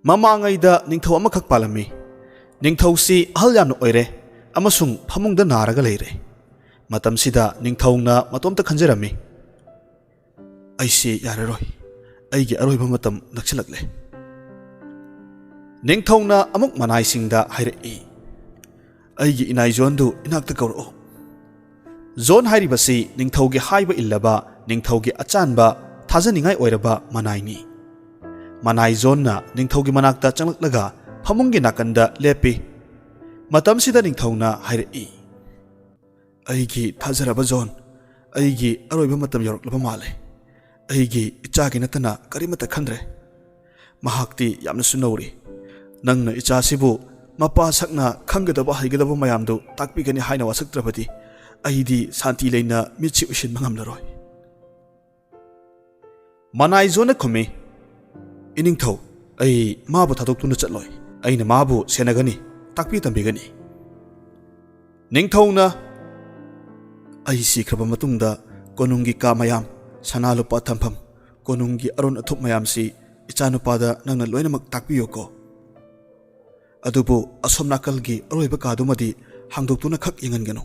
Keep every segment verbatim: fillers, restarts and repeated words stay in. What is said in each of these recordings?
ꯃꯃꯥꯡꯉꯩꯗ ꯅꯤꯡꯊꯧ ꯑꯃꯈꯛ ꯄꯥꯜꯂꯝꯃꯤ꯫ ꯅꯤꯡꯊꯧꯁꯤ ꯑꯍꯜ ꯌꯥꯝꯅ ꯑꯣꯏꯔꯦ ꯑꯃꯁꯨꯡ ꯐꯃꯨꯡꯗ ꯅꯥꯔꯒ ꯂꯩꯔꯦ꯫ ꯃꯇꯝꯁꯤꯗ ꯅꯤꯡꯊꯧꯅ ꯃꯇꯣꯝꯇ ꯈꯟꯖꯔꯝꯃꯤ, "ꯑꯩꯁꯤ ꯌꯥꯔꯔꯣꯏ, ꯑꯩꯒꯤ ꯑꯔꯣꯏꯕ ꯃꯇꯝ ꯅꯛꯁꯤꯜꯂꯛꯂꯦ"꯫ ꯅꯤꯡꯊꯧꯅ ꯑꯃꯨꯛ ꯃꯅꯥꯏꯁꯤꯡꯗ ꯍꯥꯏꯔꯛꯏ, "ꯑꯩꯒꯤ ꯏꯅꯥꯏ ꯖꯣꯟꯗꯨ ꯏꯅꯥꯛꯇ ꯀꯧꯔꯛꯎ"꯫ ꯖꯣꯟ ꯍꯥꯏꯔꯤꯕꯁꯤ ꯅꯤꯡꯊꯧꯒꯤ ꯍꯥꯏꯕ ꯏꯜꯂꯕ, ꯅꯤꯡꯊꯧꯒꯤ ꯑꯆꯥꯟꯕ, ꯊꯥꯖꯅꯤꯡꯉꯥꯏ ꯑꯣꯏꯔꯕ ꯃꯅꯥꯏꯅꯤ꯫ ꯃꯅꯥꯏ ꯖꯣꯟꯅ ꯅꯤꯡꯊꯧꯒꯤ ꯃꯅꯥꯛꯇ ꯆꯪꯂꯛꯂꯒ ꯐꯃꯨꯡꯒꯤ ꯅꯥꯀꯟꯗ ꯂꯦꯞꯄꯤ꯫ ꯃꯇꯝꯁꯤꯗ ꯅꯤꯡꯊꯧꯅ ꯍꯥꯏꯔꯛꯏ, "ꯑꯩꯒꯤ ꯊꯥꯖꯔꯕ ꯖꯣꯟ, ꯑꯩꯒꯤ ꯑꯔꯣꯏꯕ ꯃꯇꯝ ꯌꯧꯔꯛꯂꯕ ꯃꯥꯜꯂꯦ꯫ ꯑꯩꯒꯤ ꯏꯆꯥꯒꯤ ꯅꯠꯇꯅ ꯀꯔꯤꯃꯠꯇ ꯈꯟꯗ꯭ꯔꯦ꯫ ꯃꯍꯥꯛꯇꯤ ꯌꯥꯝꯅꯁꯨ ꯅꯧꯔꯤ꯫ ꯅꯪꯅ ꯏꯆꯥꯁꯤꯕꯨ ꯃꯄꯥ ꯁꯛꯅ ꯈꯪꯒꯗꯕ ꯍꯩꯒꯗꯕ ꯃꯌꯥꯝꯗꯨ ꯇꯥꯛꯄꯤꯒꯅꯤ ꯍꯥꯏꯅ ꯋꯥꯁꯛꯇ꯭ꯔꯕꯗꯤ ꯑꯩꯗꯤ ꯁꯥꯟꯇꯤ ꯂꯩꯅ ꯃꯤꯠꯁꯤ ꯎꯏꯁꯤꯟꯕ ꯉꯝꯂꯔꯣꯏ"꯫ ꯃꯅꯥꯏ ꯖꯣꯟꯅ ꯈꯨꯝꯃꯤ, "ꯏꯅꯤꯡꯊꯧ, ꯑꯩ ꯃꯥꯕꯨ ꯊꯥꯗꯣꯛꯇꯨꯅ ꯆꯠꯂꯣꯏ꯫ ꯑꯩꯅ ꯃꯥꯕꯨ ꯁꯦꯟꯅꯒꯅꯤ, ꯇꯥꯛꯄꯤ ꯇꯝꯕꯤꯒꯅꯤ"꯫ ꯅꯤꯡꯊꯧꯅ, "ꯑꯩ ꯁꯤꯈ꯭ꯔꯕ ꯃꯇꯨꯡꯗ ꯀꯣꯅꯨꯡꯒꯤ ꯀꯥ ꯃꯌꯥꯝ, ꯁꯅꯥ ꯂꯨꯄꯥ ꯊꯝꯐꯝ, ꯀꯣꯅꯨꯡꯒꯤ ꯑꯔꯣꯟ ꯑꯊꯨꯞ ꯃꯌꯥꯝꯁꯤ ꯏꯆꯥꯅꯨꯄꯥꯗ ꯅꯪꯅ ꯂꯣꯏꯅꯃꯛ ꯇꯥꯛꯄꯤꯌꯨꯀꯣ꯫ ꯑꯗꯨꯕꯨ ꯑꯁꯣꯝ ꯅꯥꯀꯜꯒꯤ ꯑꯔꯣꯏꯕ ꯀꯥꯗꯨꯃꯗꯤ ꯍꯥꯡꯗꯣꯛꯇꯨꯅ ꯈꯛ ꯌꯦꯡꯍꯟꯒꯅꯨ꯫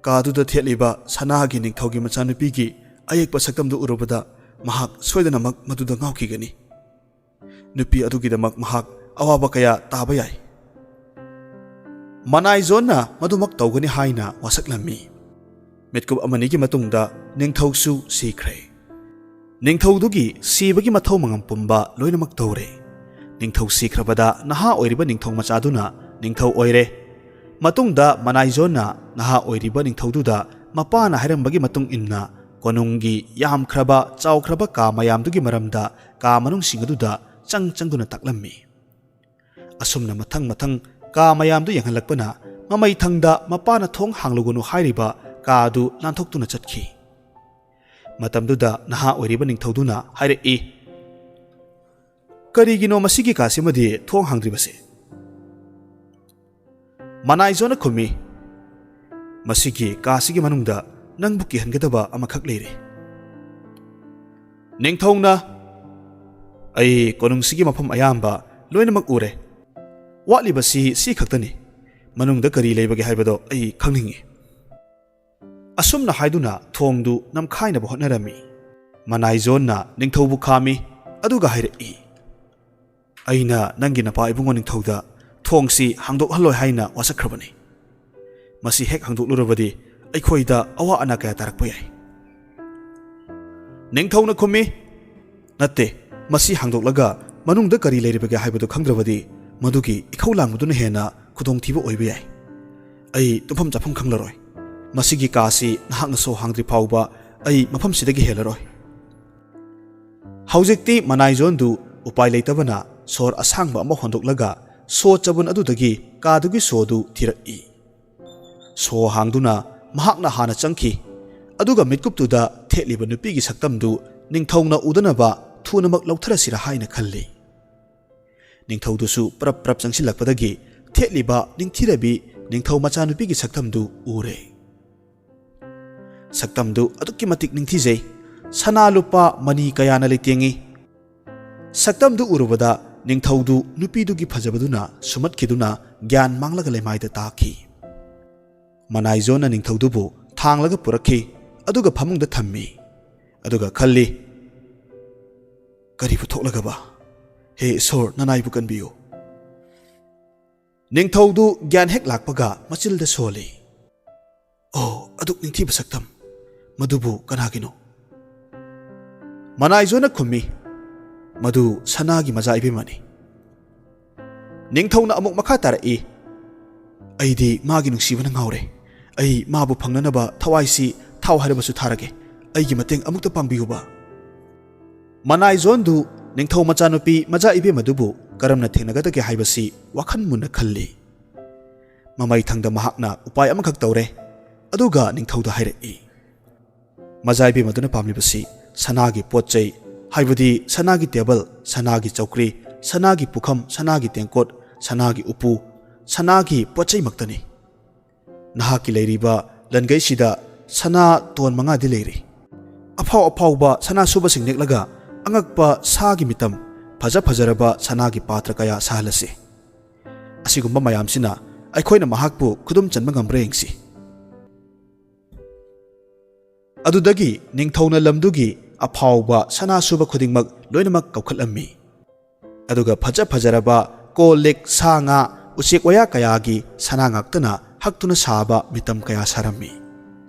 ꯀꯥꯗꯨꯗ ꯊꯦꯠꯂꯤꯕ ꯁꯅꯥꯒꯤ ꯅꯤꯡꯊꯧꯒꯤ ꯃꯆꯥꯅꯨꯄꯤꯒꯤ ꯑꯌꯦꯛꯄ ꯁꯛꯇꯝꯗꯨ ꯎꯔꯨꯕꯗ ꯃꯍꯥꯛ ꯁꯣꯏꯗꯅꯃꯛ ꯃꯗꯨꯗ ꯉꯥꯎꯈꯤꯒꯅꯤ꯫ ꯅꯨꯄꯤ ꯑꯗꯨꯒꯤꯗꯃꯛ ꯃꯍꯥꯛ ꯑꯋꯥꯕ ꯀꯌꯥ ꯇꯥꯕ ꯌꯥꯏ"꯫ ꯃꯅꯥꯏ ꯖꯣꯟꯅ ꯃꯗꯨꯃꯛ ꯇꯧꯒꯅꯤ ꯍꯥꯏꯅ ꯋꯥꯁꯛꯂꯝꯃꯤ꯫ ꯃꯤꯠꯀꯨꯞ ꯑꯃꯅꯤꯒꯤ ꯃꯇꯨꯡꯗ ꯅꯤꯡꯊꯧꯁꯨ ꯁꯤꯈ꯭ꯔꯦ꯫ ꯅꯤꯡꯊꯧꯗꯨꯒꯤ ꯁꯤꯕꯒꯤ ꯃꯊꯧ ꯃꯉꯝ ꯄꯨꯝꯕ ꯂꯣꯏꯅꯃꯛ ꯇꯧꯔꯦ꯫ ꯅꯤꯡꯊꯧ ꯁꯤꯈ꯭ꯔꯕꯗ ꯅꯍꯥ ꯑꯣꯏꯔꯤꯕ ꯅꯤꯡꯊꯧ ꯃꯆꯥꯗꯨꯅ ꯅꯤꯡꯊꯧ ꯑꯣꯏꯔꯦ꯫ ꯃꯇꯨꯡꯗ ꯃꯅꯥꯏ ꯖꯣꯟꯅ ꯅꯍꯥ ꯑꯣꯏꯔꯤꯕ ꯅꯤꯡꯊꯧꯗꯨꯗ ꯃꯄꯥꯅ ꯍꯥꯏꯔꯝꯕꯒꯤ ꯃꯇꯨꯡ ꯏꯟꯅ ꯀꯣꯅꯨꯡꯒꯤ ꯌꯥꯝꯈ꯭ꯔꯕ ꯆꯥꯎꯈ꯭ꯔꯕ ꯀꯥ ꯃꯌꯥꯝꯗꯨꯒꯤ ꯃꯔꯝꯗ ꯀꯥ ꯃꯅꯨꯡꯁꯤꯡ ꯑꯗꯨꯗ ꯆꯪ ꯆꯪꯗꯨꯅ ꯇꯥꯛꯂꯝꯃꯤ꯫ ꯑꯁꯨꯝꯅ ꯃꯊꯪ ꯃꯊꯪ ꯀꯥ ꯃꯌꯥꯝꯗꯨ ꯌꯦꯡꯍꯜꯂꯛꯄꯅ ꯃꯃꯩꯊꯪꯗ ꯃꯄꯥꯅ "ꯊꯣꯡ ꯍꯥꯡꯂꯨꯒꯅꯨ" ꯍꯥꯏꯔꯤꯕ ꯀꯥ ꯑꯗꯨ ꯂꯥꯟꯊꯣꯛꯇꯨꯅ ꯆꯠꯈꯤ꯫ ꯃꯇꯝꯗꯨꯗ ꯅꯍꯥ ꯑꯣꯏꯔꯤꯕ ꯅꯤꯡꯊꯧꯗꯨꯅ ꯍꯥꯏꯔꯛꯏ, "ꯀꯔꯤꯒꯤꯅꯣ ꯃꯁꯤꯒꯤ ꯀꯥꯁꯤꯃꯗꯤ ꯊꯣꯡ ꯍꯥꯡꯗ꯭ꯔꯤꯕꯁꯦ?" ꯃꯅꯥꯏ ꯖꯣꯟꯅ ꯈꯨꯝꯃꯤ, "ꯃꯁꯤꯒꯤ ꯀꯥꯁꯤꯒꯤ ꯃꯅꯨꯡꯗ ꯅꯪꯕꯨ ꯀꯤꯍꯟꯒꯗꯕ ꯑꯃꯈꯛ ꯂꯩꯔꯦ"꯫ ꯅꯤꯡꯊꯧꯅ, ꯑꯩ ꯀꯣꯅꯨꯡꯁꯤꯒꯤ ꯃꯐꯝ ꯑꯌꯥꯝꯕ ꯂꯣꯏꯅꯃꯛ ꯎꯔꯦ꯫ ꯋꯥꯠꯂꯤꯕꯁꯤ ꯁꯤ ꯈꯛꯇꯅꯤ꯫ ꯃꯅꯨꯡꯗ ꯀꯔꯤ ꯂꯩꯕꯒꯦ ꯍꯥꯏꯕꯗꯣ ꯑꯩ ꯈꯪꯅꯤꯡꯏ꯫ ꯑꯁꯨꯝꯅ ꯍꯥꯏꯗꯨꯅ ꯊꯣꯡꯗꯨ ꯅꯝꯈꯥꯏꯅꯕ ꯍꯣꯠꯅꯔꯝꯃꯤ꯫ ꯃꯅꯥꯏ ꯖꯣꯟꯅ ꯅꯤꯡꯊꯧꯕꯨ ꯈꯥꯝꯃꯤ, ꯑꯗꯨꯒ ꯍꯥꯏꯔꯛꯏ, "ꯑꯩꯅ ꯅꯪꯒꯤ ꯅꯄꯥ ꯏꯕꯨꯡꯉꯣ ꯅꯤꯡꯊꯧꯗ ꯊꯣꯡꯁꯤ ꯍꯥꯡꯗꯣꯛꯍꯜꯂꯣꯏ ꯍꯥꯏꯅ ꯋꯥꯁꯛꯈ꯭ꯔꯕꯅꯤ꯫ ꯃꯁꯤ ꯍꯦꯛ ꯍꯥꯡꯗꯣꯛꯂꯨꯔꯕꯗꯤ ꯑꯩꯈꯣꯏꯗ ꯑꯋꯥ ꯑꯅꯥ ꯀꯌꯥ ꯇꯥꯔꯛꯄ ꯌꯥꯏ꯫" ꯅꯤꯡꯊꯧꯅ ꯈꯨꯝꯃꯤ, "ꯅꯠꯇꯦ, ꯃꯁꯤ ꯍꯥꯡꯗꯣꯛꯂꯒ ꯃꯅꯨꯡꯗ ꯀꯔꯤ ꯂꯩꯔꯤꯕꯒꯦ ꯍꯥꯏꯕꯗꯨ ꯈꯪꯗ꯭ꯔꯕꯗꯤ ꯃꯗꯨꯒꯤ ꯏꯈꯧ ꯂꯥꯡꯕꯗꯨꯅ ꯍꯦꯟꯅ ꯈꯨꯗꯣꯡꯊꯤꯕ ꯑꯣꯏꯕ ꯌꯥꯏ꯫ ꯑꯩ ꯇꯨꯝꯐꯝ ꯆꯥꯐꯝ ꯈꯪꯂꯔꯣꯏ꯫ ꯃꯁꯤꯒꯤ ꯀꯥꯁꯤ ꯅꯍꯥꯛꯅ ꯁꯣ ꯍꯥꯡꯗ꯭ꯔꯤ ꯐꯥꯎꯕ ꯑꯩ ꯃꯐꯝꯁꯤꯗꯒꯤ ꯍꯦꯜꯂꯔꯣꯏ꯫" ꯍꯧꯖꯤꯛꯇꯤ ꯃꯅꯥꯏ ꯖꯣꯟꯗꯨ ꯎꯄꯥꯏ ꯂꯩꯇꯕꯅ ꯁꯣꯔ ꯑꯁꯥꯡꯕ ꯑꯃ ꯍꯣꯟꯗꯣꯛꯂꯒ ꯁꯣ ꯆꯕꯨꯟ ꯑꯗꯨꯗꯒꯤ ꯀꯥꯗꯨꯒꯤ ꯁꯣꯗꯨ ꯊꯤꯔꯛꯏ꯫ ꯁꯣ ꯍꯥꯡꯗꯨꯅ ꯃꯍꯥꯛꯅ ꯍꯥꯟꯅ ꯆꯪꯈꯤ, ꯑꯗꯨꯒ ꯃꯤꯠꯀꯨꯞꯇꯨꯗ ꯊꯦꯠꯂꯤꯕ ꯅꯨꯄꯤꯒꯤ ꯁꯛꯇꯝꯗꯨ ꯅꯤꯡꯊꯧꯅ ꯎꯗꯅꯕ ꯊꯨꯅꯃꯛ ꯂꯧꯊꯔꯁꯤꯔꯥ ꯍꯥꯏꯅ ꯈꯜꯂꯤ꯫ ꯅꯤꯡꯊꯧꯗꯨꯁꯨ ꯄ꯭ꯔꯞ ꯄ꯭ꯔꯞ ꯆꯪꯁꯤꯜꯂꯛꯄꯗꯒꯤ ꯊꯦꯠꯂꯤꯕ ꯅꯤꯡꯊꯤꯔꯕꯤ ꯅꯤꯡꯊꯧ ꯃꯆꯥꯅꯨꯄꯤꯒꯤ ꯁꯛꯇꯝꯗꯨ ꯎꯔꯦ꯫ ꯁꯛꯇꯝꯗꯨ ꯑꯗꯨꯛꯀꯤ ꯃꯇꯤꯛ ꯅꯤꯡꯊꯤꯖꯩ꯫ ꯁꯅꯥ ꯂꯨꯄꯥ ꯃꯅꯤ ꯀꯌꯥꯅ ꯂꯩꯇꯦꯡꯉꯤ꯫ ꯁꯛꯇꯝꯗꯨ ꯎꯔꯨꯕꯗ ꯅꯤꯡꯊꯧꯗꯨ ꯅꯨꯄꯤꯗꯨꯒꯤ ꯐꯖꯕꯗꯨꯅ ꯁꯨꯝꯍꯠꯈꯤꯗꯨꯅ ꯒ꯭ꯌꯥꯟ ꯃꯥꯡꯂꯒ ꯂꯩꯃꯥꯏꯗ ꯇꯥꯈꯤ꯫ ꯃꯅꯥꯏ ꯖꯣꯟꯅ ꯅꯤꯡꯊꯧꯗꯨꯕꯨ ꯊꯥꯡꯂꯒ ꯄꯨꯔꯛꯈꯤ, ꯑꯗꯨꯒ ꯐꯃꯨꯡꯗ ꯊꯝꯃꯤ꯫ ꯑꯗꯨꯒ ꯈꯜꯂꯤ, "ꯀꯔꯤꯕꯨ ꯊꯣꯛꯂꯒꯕ? ꯍꯦ ꯏꯁꯣꯔ, ꯅꯅꯥꯏꯕꯨ ꯀꯟꯕꯤꯌꯨ!" ꯅꯤꯡꯊꯧꯗꯨ ꯒ꯭ꯌꯥꯟ ꯍꯦꯛ ꯂꯥꯛꯄꯒ ꯃꯆꯤꯜꯗ ꯁꯣꯜꯂꯤ꯫ "ꯑꯣ, ꯑꯗꯨꯛ ꯅꯤꯡꯊꯤꯕ ꯁꯛꯇꯝ! ꯃꯗꯨꯕꯨ ꯀꯅꯥꯒꯤꯅꯣ?" ꯃꯅꯥꯏ ꯖꯣꯟꯅ ꯈꯨꯝꯃꯤ, "ꯃꯗꯨ ꯁꯅꯥꯒꯤ ꯃꯖꯥ ꯏꯕꯦꯝꯃꯅꯤ꯫" ꯅꯤꯡꯊꯧꯅ ꯑꯃꯨꯛ ꯃꯈꯥ ꯇꯥꯔꯛꯏ, "ꯑꯩꯗꯤ ꯃꯥꯒꯤ ꯅꯨꯡꯁꯤꯕꯅ ꯉꯥꯎꯔꯦ꯫ ꯑꯩ ꯃꯥꯕꯨ ꯐꯪꯅꯅꯕ ꯊꯋꯥꯏꯁꯤ ꯊꯥꯎ ꯍꯥꯏꯔꯕꯁꯨ ꯊꯥꯔꯒꯦ꯫ ꯑꯩꯒꯤ ꯃꯇꯦꯡ ꯑꯃꯨꯛꯇ ꯄꯥꯡꯕꯤꯌꯨꯕ꯫" ꯃꯅꯥꯏ ꯖꯣꯟꯗꯨ ꯅꯤꯡꯊꯧ ꯃꯆꯥꯅꯨꯄꯤ ꯃꯖꯥ ꯏꯕꯦꯝꯃꯗꯨꯕꯨ ꯀꯔꯝꯅ ꯊꯦꯡꯅꯒꯗꯒꯦ ꯍꯥꯏꯕꯁꯤ ꯋꯥꯈꯜ ꯃꯨꯟꯅ ꯈꯜꯂꯤ꯫ ꯃꯃꯩꯊꯪꯗ ꯃꯍꯥꯛꯅ ꯎꯄꯥꯏ ꯑꯃꯈꯛ ꯇꯧꯔꯦ, ꯑꯗꯨꯒ ꯅꯤꯡꯊꯧꯗ ꯍꯥꯏꯔꯛꯏ, "ꯃꯖꯥ ꯏꯕꯦꯝꯃꯗꯨꯅ ꯄꯥꯝꯂꯤꯕꯁꯤ ꯁꯅꯥꯒꯤ ꯄꯣꯠ ꯆꯩ, ꯍꯥꯏꯕꯗꯤ ꯁꯅꯥꯒꯤ ꯇꯦꯕꯜ, ꯁꯅꯥꯒꯤ ꯆꯧꯀ꯭ꯔꯤ, ꯁꯅꯥꯒꯤ ꯄꯨꯈꯝ, ꯁꯅꯥꯒꯤ ꯇꯦꯡꯀꯣꯠ, ꯁꯅꯥꯒꯤ ꯎꯄꯨ, ꯁꯅꯥꯒꯤ ꯄꯣꯠ ꯆꯩꯃꯛꯇꯅꯤ꯫ ꯅꯍꯥꯛꯀꯤ ꯂꯩꯔꯤꯕ ꯂꯟꯒꯩꯁꯤꯗ ꯁꯅꯥ ꯇꯣꯟ ꯃꯉꯥꯗꯤ ꯂꯩꯔꯤ꯫ ꯑꯐꯥꯎ ꯑꯐꯥꯎꯕ ꯁꯅꯥ ꯁꯨꯕꯁꯤꯡ ꯅꯦꯛꯂꯒ ꯑꯉꯛꯄ ꯁꯥꯒꯤ ꯃꯤꯇꯝ, ꯐꯖ ꯐꯖꯔꯕ ꯁꯅꯥꯒꯤ ꯄꯥꯇ꯭ꯔ ꯀꯌꯥ ꯁꯥꯍꯜꯂꯁꯤ꯫ ꯑꯁꯤꯒꯨꯝꯕ ꯃꯌꯥꯝꯁꯤꯅ ꯑꯩꯈꯣꯏꯅ ꯃꯍꯥꯛꯄꯨ ꯈꯨꯗꯨꯝ ꯆꯟꯕ ꯉꯝꯕ꯭ꯔꯥ ꯌꯦꯡꯁꯤ꯫ ꯑꯗꯨꯗꯒꯤ ꯅꯤꯡꯊꯧꯅ ꯂꯝꯗꯨꯒꯤ ꯑꯐꯥꯎꯕ ꯁꯅꯥ ꯁꯨꯕ ꯈꯨꯗꯤꯡꯃꯛ ꯂꯣꯏꯅꯃꯛ ꯀꯧꯈꯠꯂꯝꯃꯤ꯫ ꯑꯗꯨꯒ ꯐꯖ ꯐꯖꯔꯕ ꯀꯣꯜ ꯂꯤꯛ, ꯁꯥ ꯉꯥ, ꯎꯆꯦꯛ ꯋꯥꯌꯥ ꯀꯌꯥꯒꯤ ꯁꯅꯥ ꯉꯥꯛꯇꯅ ꯍꯛꯇꯨꯅ ꯁꯥꯕ ꯃꯤꯇꯝ ꯀꯌꯥ ꯁꯥꯔꯝꯃꯤ꯫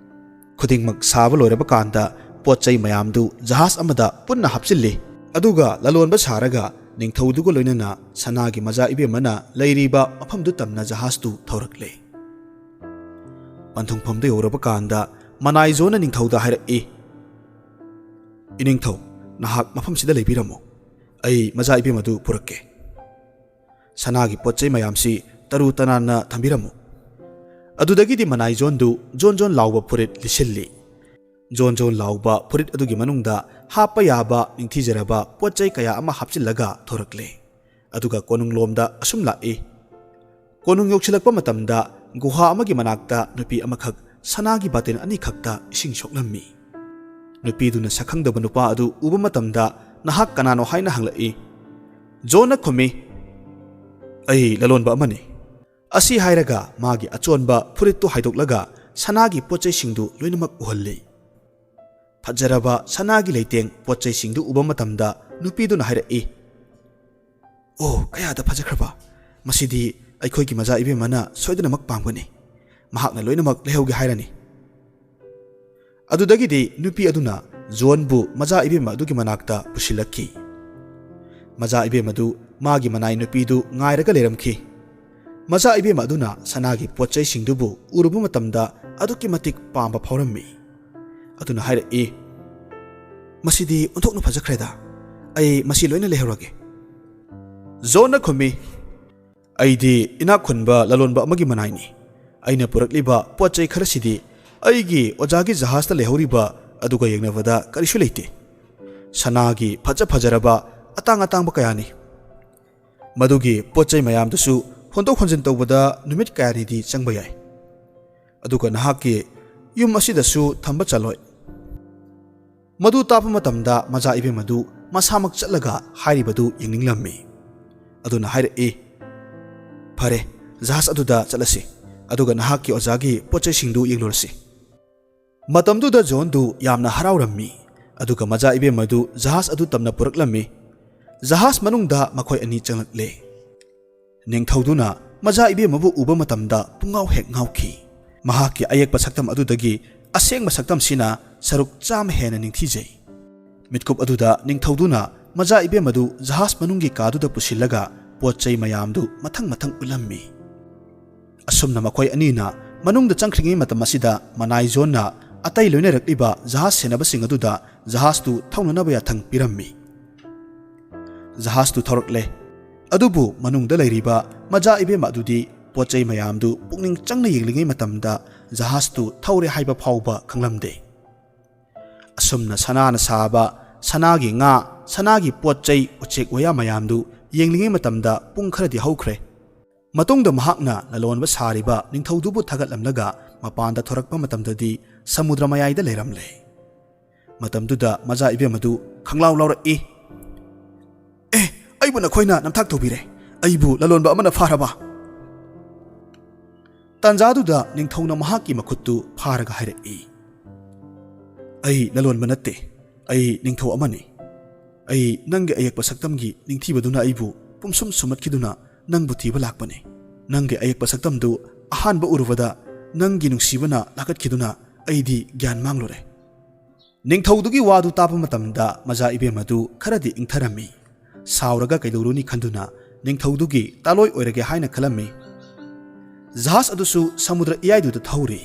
ꯈꯨꯗꯤꯡꯃꯛ ꯁꯥꯕ ꯂꯣꯏꯔꯕ ꯀꯥꯟꯗ ꯄꯣꯠ ꯆꯩ ꯃꯌꯥꯝꯗꯨ ꯖꯍꯥꯖ ꯑꯃꯗ ꯄꯨꯟꯅ ꯍꯥꯞꯆꯤꯜꯂꯤ꯫ ꯑꯗꯨꯒ ꯂꯂꯣꯟꯕ ꯁꯥꯔꯒ ꯅꯤꯡꯊꯧꯗꯨꯒ ꯂꯣꯏꯅꯅ ꯁꯅꯥꯒꯤ ꯃꯖꯥ ꯏꯕꯦꯝꯃꯅ ꯂꯩꯔꯤꯕ ꯃꯐꯝꯗꯨ ꯇꯝꯅ ꯖꯍꯥꯖꯇꯨ ꯊꯧꯔꯛꯂꯦ꯫ ꯄꯟꯊꯨꯡꯐꯝꯗꯨ ꯌꯧꯔꯕ ꯀꯥꯟꯗ ꯃꯅꯥꯏ ꯖꯣꯟꯅ ꯅꯤꯡꯊꯧꯗ ꯍꯥꯏꯔꯛꯏ, "ꯏꯅꯤꯡꯊꯧ, ꯅꯍꯥꯛ ꯃꯐꯝꯁꯤꯗ ꯂꯩꯕꯤꯔꯝꯃꯨ꯫ ꯑꯩ ꯃꯖꯥ ꯏꯕꯦꯝ ꯑꯗꯨ ꯄꯨꯔꯛꯀꯦ꯫ ꯁꯅꯥꯒꯤ ꯄꯣꯠ ꯆꯩ ꯃꯌꯥꯝꯁꯤ ꯇꯔꯨ ꯇꯅꯥꯟꯅ ꯊꯝꯕꯤꯔꯝꯃꯨ"꯫ ꯑꯗꯨꯗꯒꯤꯗꯤ ꯃꯅꯥꯏ ꯖꯣꯟꯗꯨ ꯖꯣꯟ ꯖꯣꯟ ꯂꯥꯎꯕ ꯐꯨꯔꯤꯠ ꯂꯤꯠꯁꯤꯜꯂꯤ꯫ ꯖꯣꯟ ꯖꯣꯟ ꯂꯥꯎꯕ ꯐꯨꯔꯤꯠ ꯑꯗꯨꯒꯤ ꯃꯅꯨꯡꯗ ꯍꯥꯞꯄ ꯌꯥꯕ ꯅꯤꯡꯊꯤꯖꯔꯕ ꯄꯣꯠ ꯆꯩ ꯀꯌꯥ ꯑꯃ ꯍꯥꯞꯆꯤꯜꯂꯒ ꯊꯣꯔꯛꯂꯦ꯫ ꯑꯗꯨꯒ ꯀꯣꯅꯨꯡꯂꯣꯝꯗ ꯑꯁꯨꯝ ꯂꯥꯛꯏ꯫ ꯀꯣꯅꯨꯡ ꯌꯧꯁꯤꯜꯂꯛꯄ ꯃꯇꯝꯗ ꯒꯨꯍꯥ ꯑꯃꯒꯤ ꯃꯅꯥꯛꯇ ꯅꯨꯄꯤ ꯑꯃꯈꯛ ꯁꯅꯥꯒꯤ ꯕꯥꯇꯤꯟ ꯑꯅꯤꯈꯛꯇ ꯏꯁꯤꯡ ꯁꯣꯛꯂꯝꯃꯤ꯫ ꯅꯨꯄꯤꯗꯨꯅ ꯁꯛꯈꯪꯗꯕ ꯅꯨꯄꯥ ꯑꯗꯨ ꯎꯕ ꯃꯇꯝꯗ, "ꯅꯍꯥꯛ ꯀꯅꯥꯅꯣ?" ꯍꯥꯏꯅ ꯍꯪꯂꯛꯏ꯫ ꯖꯣꯟꯅ ꯈꯨꯝꯃꯤ, "ꯑꯩ ꯂꯂꯣꯟꯕ ꯑꯃꯅꯤ"꯫ ꯑꯁꯤ ꯍꯥꯏꯔꯒ ꯃꯥꯒꯤ ꯑꯆꯣꯟꯕ ꯐꯨꯔꯤꯠꯇꯨ ꯍꯥꯏꯗꯣꯛꯂꯒ ꯁꯅꯥꯒꯤ ꯄꯣꯠ ꯆꯩꯁꯤꯡꯗꯨ ꯂꯣꯏꯅꯃꯛ ꯎꯍꯜꯂꯤ꯫ ꯐꯖꯔꯕ ꯁꯅꯥꯒꯤ ꯂꯩꯇꯦꯡ ꯄꯣꯠ ꯆꯩꯁꯤꯡꯗꯨ ꯎꯕ ꯃꯇꯝꯗ ꯅꯨꯄꯤꯗꯨꯅ ꯍꯥꯏꯔꯛꯏ, "ꯑꯣ, ꯀꯌꯥꯗ ꯐꯖꯈ꯭ꯔꯕ! ꯃꯁꯤꯗꯤ ꯑꯩꯈꯣꯏꯒꯤ ꯃꯖꯥ ꯏꯕꯦꯝꯃꯅ ꯁꯣꯏꯗꯅꯃꯛ ꯄꯥꯝꯒꯅꯤ꯫ ꯃꯍꯥꯛꯅ ꯂꯣꯏꯅꯃꯛ ꯂꯩꯍꯧꯒꯦ ꯍꯥꯏꯔꯅꯤ"꯫ ꯑꯗꯨꯗꯒꯤꯗꯤ ꯅꯨꯄꯤ ꯑꯗꯨꯅ ꯖꯣꯟꯕꯨ ꯃꯖꯥ ꯏꯕꯦꯝꯃ ꯑꯗꯨꯒꯤ ꯃꯅꯥꯛꯇ ꯄꯨꯁꯤꯜꯂꯛꯈꯤ꯫ ꯃꯖꯥ ꯏꯕꯦꯝꯃ ꯑꯗꯨ ꯃꯥꯒꯤ ꯃꯅꯥꯏ ꯅꯨꯄꯤꯗꯨ ꯉꯥꯏꯔꯒ ꯂꯩꯔꯝꯈꯤ꯫ ꯃꯖꯥ ꯏꯕꯦꯝꯃ ꯑꯗꯨꯅ ꯁꯅꯥꯒꯤ ꯄꯣꯠ ꯆꯩꯁꯤꯡꯗꯨꯕꯨ ꯎꯔꯨꯕ ꯃꯇꯝꯗ ꯑꯗꯨꯛꯀꯤ ꯃꯇꯤꯛ ꯄꯥꯝꯕ ꯐꯥꯎꯔꯝꯃꯤ꯫ ꯑꯗꯨꯅ ꯍꯥꯏꯔꯛꯏ, "ꯃꯁꯤꯗꯤ ꯑꯣꯟꯊꯣꯛꯅ ꯐꯖꯈ꯭ꯔꯦꯗ꯫ ꯑꯩ ꯃꯁꯤ ꯂꯣꯏꯅ ꯂꯩꯍꯧꯔꯒꯦ"꯫ ꯖꯣꯟꯅ ꯈꯨꯝꯃꯤ, "ꯑꯩꯗꯤ ꯏꯅꯥꯛ ꯈꯨꯟꯕ ꯂꯂꯣꯟꯕ ꯑꯃꯒꯤ ꯃꯅꯥꯏꯅꯤ꯫ ꯑꯩꯅ ꯄꯨꯔꯛꯂꯤꯕ ꯄꯣꯠ ꯆꯩ ꯈꯔꯁꯤꯗꯤ ꯑꯩꯒꯤ ꯑꯣꯖꯥꯒꯤ ꯖꯍꯥꯖꯇ ꯂꯩꯍꯧꯔꯤꯕ ꯑꯗꯨꯒ ꯌꯦꯡꯅꯕꯗ ꯀꯔꯤꯁꯨ ꯂꯩꯇꯦ꯫ ꯁꯅꯥꯒꯤ ꯐꯖ ꯐꯖꯔꯕ ꯑꯇꯥꯡ ꯑꯇꯥꯡꯕ ꯀꯌꯥꯅꯤ꯫ ꯃꯗꯨꯒꯤ ꯄꯣꯠ ꯆꯩ ꯃꯌꯥꯝꯗꯨꯁꯨ ꯍꯣꯟꯗꯣꯛ ꯍꯣꯟꯖꯤꯟ ꯇꯧꯕꯗ ꯅꯨꯃꯤꯠ ꯀꯌꯥꯅꯤꯗꯤ ꯆꯪꯕ ꯌꯥꯏ꯫ ꯑꯗꯨꯒ ꯅꯍꯥꯛꯀꯤ ꯌꯨꯝ ꯑꯁꯤꯗꯁꯨ ꯊꯝꯕ ꯆꯜꯂꯣꯏ"꯫ ꯃꯗꯨ ꯇꯥꯕ ꯃꯇꯝꯗ ꯃꯖꯥ ꯏꯕꯦꯝ ꯑꯗꯨ ꯃꯁꯥꯃꯛ ꯆꯠꯂꯒ ꯍꯥꯏꯔꯤꯕꯗꯨ ꯌꯦꯡꯅꯤꯡꯂꯝꯃꯤ꯫ ꯑꯗꯨꯅ ꯍꯥꯏꯔꯛꯏ, "ꯐꯔꯦ, ꯖꯍꯥꯖ ꯑꯗꯨꯗ ꯆꯠꯂꯁꯤ, ꯑꯗꯨꯒ ꯅꯍꯥꯛꯀꯤ ꯑꯣꯖꯥꯒꯤ ꯄꯣꯠ ꯆꯩꯁꯤꯡꯗꯨ ꯌꯦꯡꯂꯨꯔꯁꯤ꯫" ꯃꯇꯝꯗꯨꯗ ꯖꯣꯟꯗꯨ ꯌꯥꯝꯅ ꯍꯔꯥꯎꯔꯝꯃꯤ, ꯑꯗꯨꯒ ꯃꯖꯥ ꯏꯕꯦꯝ ꯑꯗꯨ ꯖꯍꯥꯖ ꯑꯗꯨ ꯇꯝꯅ ꯄꯨꯔꯛꯂꯝꯃꯤ꯫ ꯖꯍꯥꯖ ꯃꯅꯨꯡꯗ ꯃꯈꯣꯏ ꯑꯅꯤ ꯆꯪꯂꯛꯂꯦ꯫ ꯅꯤꯡꯊꯧꯗꯨꯅ ꯃꯖꯥ ꯏꯕꯦꯝꯃꯕꯨ ꯎꯕ ꯃꯇꯝꯗ ꯄꯨꯡꯉꯥꯎ ꯍꯦꯛ ꯉꯥꯎꯈꯤ꯫ ꯃꯍꯥꯛꯀꯤ ꯑꯌꯦꯛꯄ ꯁꯛꯇꯝ ꯑꯗꯨꯗꯒꯤ ꯑꯁꯦꯡꯕ ꯁꯛꯇꯝꯁꯤꯅ ꯁꯔꯨꯛ ꯆꯥꯝꯃ ꯍꯦꯟꯅ ꯅꯤꯡꯊꯤꯖꯩ꯫ ꯃꯤꯠꯀꯨꯞ ꯑꯗꯨꯗ ꯅꯤꯡꯊꯧꯗꯨꯅ ꯃꯖꯥ ꯏꯕꯦꯝ ꯑꯗꯨ ꯖꯍꯥꯖ ꯃꯅꯨꯡꯒꯤ ꯀꯥꯗꯨꯗ ꯄꯨꯁꯤꯜꯂꯒ ꯄꯣꯠ ꯆꯩ ꯃꯌꯥꯝꯗꯨ ꯃꯊꯪ ꯃꯊꯪ ꯎꯠꯂꯝꯃꯤ꯫ ꯑꯁꯨꯝꯅ ꯃꯈꯣꯏ ꯑꯅꯤꯅ ꯃꯅꯨꯡꯗ ꯆꯪꯈ꯭ꯔꯤꯉꯩ ꯃꯇꯝ ꯑꯁꯤꯗ ꯃꯅꯥꯏ ꯖꯣꯟꯅ ꯑꯇꯩ ꯂꯣꯏꯅꯔꯛꯂꯤꯕ ꯖꯍꯥꯖ ꯁꯦꯟꯅꯕꯁꯤꯡ ꯑꯗꯨꯗ ꯖꯍꯥꯖꯇꯨ ꯊꯧꯅꯅꯕ ꯌꯥꯊꯪ ꯄꯤꯔꯝꯃꯤ꯫ ꯖꯍꯥꯖꯇꯨ ꯊꯧꯔꯛꯂꯦ꯫ ꯑꯗꯨꯕꯨ ꯃꯅꯨꯡꯗ ꯂꯩꯔꯤꯕ ꯃꯖꯥ ꯏꯕꯦꯝꯃ ꯑꯗꯨꯗꯤ ꯄꯣꯠ ꯆꯩ ꯃꯌꯥꯝꯗꯨ ꯄꯨꯛꯅꯤꯡ ꯆꯪꯅ ꯌꯦꯡꯂꯤꯉꯩ ꯃꯇꯝꯗ ꯖꯍꯥꯖꯇꯨ ꯊꯧꯔꯦ ꯍꯥꯏꯕ ꯐꯥꯎꯕ ꯈꯪꯂꯝꯗꯦ꯫ ꯑꯁꯨꯝꯅ ꯁꯅꯥꯅ ꯁꯥꯕ ꯁꯅꯥꯒꯤ ꯉꯥ, ꯁꯅꯥꯒꯤ ꯄꯣꯠ ꯆꯩ, ꯎꯆꯦꯛ ꯋꯥꯌꯥ ꯃꯌꯥꯝꯗꯨ ꯌꯦꯡꯂꯤꯉꯩ ꯃꯇꯝꯗ ꯄꯨꯡ ꯈꯔꯗꯤ ꯍꯧꯈ꯭ꯔꯦ꯫ ꯃꯇꯨꯡꯗ ꯃꯍꯥꯛꯅ ꯂꯂꯣꯟꯕ ꯁꯥꯔꯤꯕ ꯅꯤꯡꯊꯧꯗꯨꯕꯨ ꯊꯥꯒꯠꯂꯝꯂꯒ ꯃꯄꯥꯟꯗ ꯊꯣꯔꯛꯄ ꯃꯇꯝꯗꯗꯤ ꯁꯃꯨꯗ꯭ꯔ ꯃꯌꯥꯏꯗ ꯂꯩꯔꯝꯂꯦ꯫ ꯃꯇꯝꯗꯨꯗ ꯃꯖꯥ ꯏꯕꯦꯝ ꯑꯗꯨ ꯈꯪꯂꯥꯎ ꯂꯥꯎꯔꯛꯏ, "ꯑꯦ, ꯑꯩꯕꯨ ꯅꯈꯣꯏꯅ ꯅꯝꯊꯥꯛ ꯇꯧꯕꯤꯔꯦ! ꯑꯩꯕꯨ ꯂꯂꯣꯟꯕ ꯑꯃꯅ ꯐꯥꯔꯕ?" ꯇꯥꯟꯖꯥꯗꯨꯗ ꯅꯤꯡꯊꯧꯅ ꯃꯍꯥꯛꯀꯤ ꯃꯈꯨꯠꯇꯨ ꯐꯥꯔꯒ ꯍꯥꯏꯔꯛꯏ, "ꯑꯩ ꯂꯂꯣꯟꯕ ꯅꯠꯇꯦ, ꯑꯩ ꯅꯤꯡꯊꯧ ꯑꯃꯅꯤ꯫ ꯑꯩ ꯅꯪꯒꯤ ꯑꯌꯦꯛꯄ ꯁꯛꯇꯝꯒꯤ ꯅꯤꯡꯊꯤꯕꯗꯨꯅ ꯑꯩꯕꯨ ꯄꯨꯝꯁꯨꯝ ꯁꯨꯝꯍꯠꯈꯤꯗꯨꯅ ꯅꯪꯕꯨ ꯊꯤꯕ ꯂꯥꯛꯄꯅꯤ꯫ ꯅꯪꯒꯤ ꯑꯌꯦꯛꯄ ꯁꯛꯇꯝꯗꯨ ꯑꯍꯥꯟꯕ ꯎꯔꯨꯕꯗ ꯅꯪꯒꯤ ꯅꯨꯡꯁꯤꯕꯅ ꯂꯥꯀꯠꯈꯤꯗꯨꯅ ꯑꯩꯗꯤ ꯒ꯭ꯌꯥꯟ ꯃꯥꯡꯂꯨꯔꯦ꯫" ꯅꯤꯡꯊꯧꯗꯨꯒꯤ ꯋꯥꯗꯨ ꯇꯥꯕ ꯃꯇꯝꯗ ꯃꯖꯥ ꯏꯕꯦꯝ ꯑꯗꯨ ꯈꯔꯗꯤ ꯏꯪꯊꯔꯝꯃꯤ꯫ ꯁꯥꯎꯔꯒ ꯀꯩꯗꯧꯔꯨꯅꯤ ꯈꯟꯗꯨꯅ ꯅꯤꯡꯊꯧꯗꯨꯒꯤ ꯇꯥꯂꯣꯏ ꯑꯣꯏꯔꯒꯦ ꯍꯥꯏꯅ ꯈꯜꯂꯝꯃꯤ꯫ ꯖꯍꯥꯖ ꯑꯗꯨꯁꯨ ꯁꯃꯨꯗ꯭ꯔ ꯏꯌꯥꯏꯗꯨꯗ ꯊꯧꯔꯤ꯫